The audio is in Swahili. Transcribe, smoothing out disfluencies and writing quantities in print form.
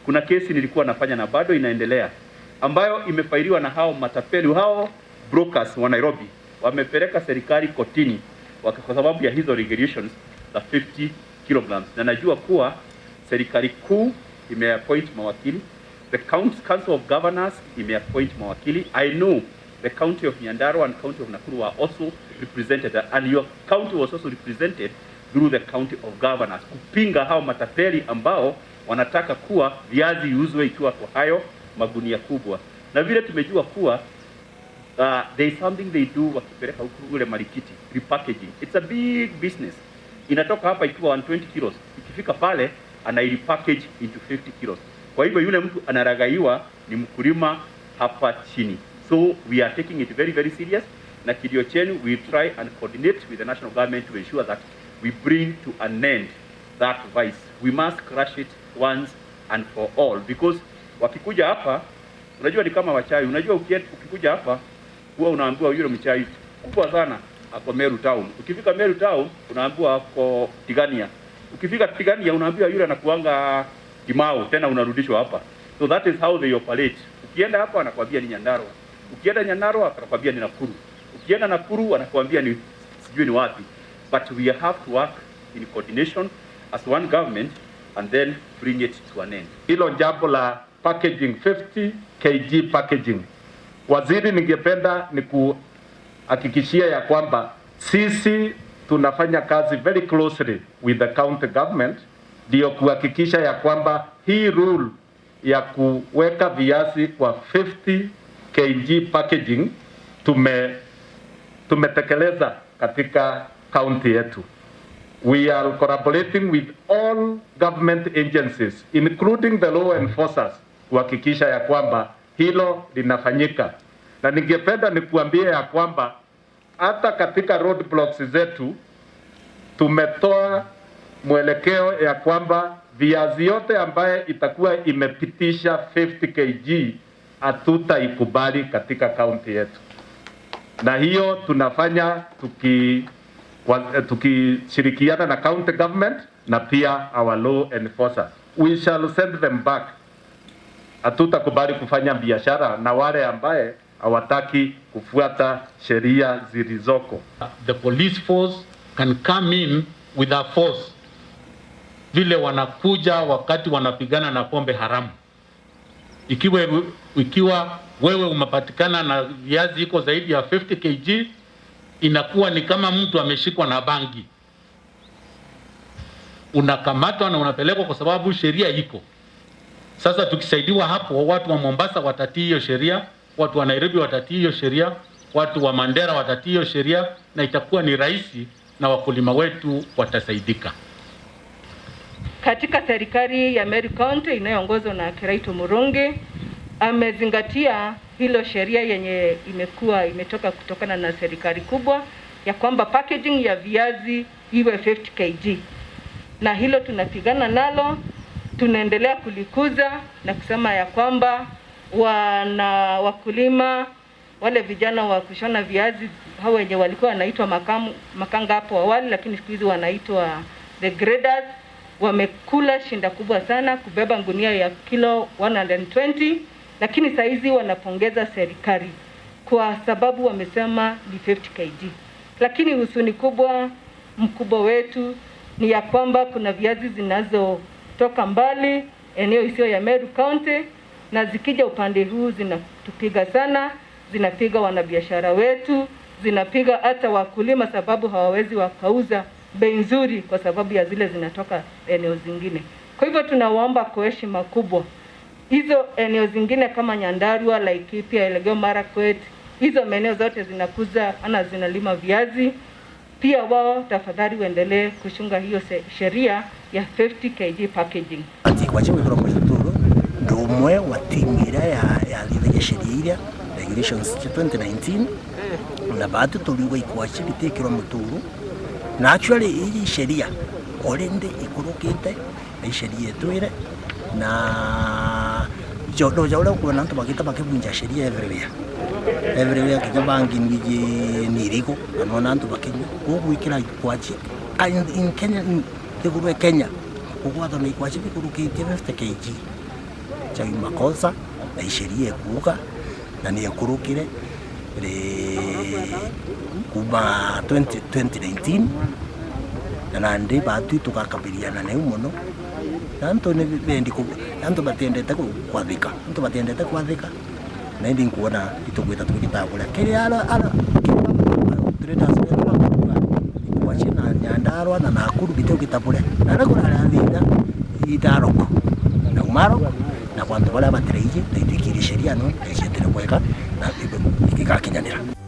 Kuna kesi nilikuwa nafanya na bado inaendelea ambayo imefailiwa na hao matapeli, hao brokers wa Nairobi wamepeleka serikali kotini kwa sababu ya hizo regulations za 50 kilograms, na najua kuwa serikali kuu imeappoint mawakili, the Council of Governors imeappoint mawakili. I know the county of Nyandarua and county of Nakuru were also represented, and your county was also represented through the county of governors kupinga hao matapeli ambao wanataka kuwa viazi iuzwe ikiwa kwa hayo magunia kubwa, na vile tumejua kuwa there is something they do wakipeleka huku ule Marikiti, repackaging. It's a big business. Inatoka hapa ikiwa 120 kilos, ikifika pale ana repackage into 50 kilos. Kwa hivyo yule mtu analaghaiwa ni mkulima hapa chini. So we are taking it very, very serious, na kilio chenu, we try and coordinate with the national government to ensure that we bring to an end that vice. We must crush it once and for all, because wakikuja hapa, unajua ni kama wachawi. Unajua ukikuja hapa huwa unaambiwa yule mchawi kubwa sana ako Meru Town. Ukifika Meru Town unaambiwa ako Tigania. Ukifika Tigania unaambiwa yule anakuanga Timau, tena unarudishwa hapa. So that is how they operate. Ukienda hapa anakuambia ni Nyandarua. Ukienda Nyandarua anakuambia ni Nakuru. Ukienda Nakuru anakuambia ni sijui ni wapi. But we have to work in coordination as one government and then bring it to an end. Hilo jambo la packaging, 50 kg packaging. Waziri, ningependa nikuhakikishia ya kwamba sisi tunafanya kazi very closely with the county government ndio kuhakikisha ya kwamba hii rule ya kuweka viazi kwa 50 kg packaging tumetekeleza katika county yetu. We are collaborating with all government agencies, including the law enforcers, kuhakikisha ya kwamba hilo linafanyika, na ningependa nikuambie ya kwamba hata katika roadblocks zetu tumetoa mwelekeo ya kwamba viazi yote ambaye itakuwa imepitisha 50 kg hatutaikubali katika kaunti yetu, na hiyo tunafanya tukishirikiana na county government na pia our law enforcers. We shall send them back. Hatutakubali kufanya biashara na wale ambaye hawataki kufuata sheria zilizoko. The police force can come in with a force, vile wanakuja wakati wanapigana na pombe haramu. Ikiwa wewe umepatikana na viazi iko zaidi ya 50 kg, inakuwa ni kama mtu ameshikwa na bangi, unakamatwa na unapelekwa, kwa sababu sheria iko. Sasa tukisaidiwa hapo, watu wa Mombasa watatii hiyo sheria, watu wa Nairobi watatii hiyo sheria, watu wa Mandera watatii hiyo sheria, na itakuwa ni rahisi na wakulima wetu watasaidika. Katika serikali ya Meru County inayoongozwa na Kiraitu Murungi amezingatia hilo sheria yenye imekuwa imetoka kutokana na serikali kubwa ya kwamba packaging ya viazi iwe 50 kg, na hilo tunapigana nalo, tunaendelea kulikuza na kusema ya kwamba wana wakulima wale vijana wa kushona viazi hao wenye walikuwa wanaitwa makanga hapo awali, lakini siku hizi wanaitwa the graders, wamekula shinda kubwa sana kubeba gunia ya kilo 120, lakini saizi wanapongeza serikali kwa sababu wamesema ni 50 kg. Lakini huzuni kubwa mkubwa wetu ni ya kwamba kuna viazi zinazotoka mbali eneo isiyo ya Meru County, na zikija upande huu zinatupiga sana, zinapiga wanabiashara wetu, zinapiga hata wakulima, sababu hawawezi wakauza bei nzuri kwa sababu ya zile zinatoka eneo zingine. Kwa hivyo tunawaomba kwa heshima kubwa hizo eneo zingine kama Nyandarua, Laikipia, Elgeyo Marakwet, hizo maeneo zote zinakuza ana zinalima viazi pia, wao tafadhali waendelee kuchunga hiyo sheria ya 50 kg packaging. Ati kwache gwikirwo mũturo ndi ũmwe wa timu ĩrĩa yathithagia sheria iria, regulations cia 2019, na bahati turiuga ikwaci bitikirwo mũturo, na actually iri sheria already ikurukite na sheria itwire na no ja uria ukuona antu magita makibunja sheria everywhere, everywhere, kinya bangi nwiji ni irigo na nona antu bakinyua. Koguo gwikira ikwaci in Kenya, thiguru Kenya kugwatwo na ikwaci bikurukitie 50 kg. Chai makosa na isheria ekuuga na ni ekurukire kuma 2019 na nandi batu tukakabiliana neu muno na antu ni bendi antu batiendete kwathika antu batiendete kwathika na indi nkuona itugwita twigitagura kiria ara ara traders betu bakuruga ikwaci na Nyandarua na Nakuru biteugitagure na aria kurara thina itaroko na umaroko na kwantu baria batireije na itwikirie sheria no na icietire kweka na igakinyanira.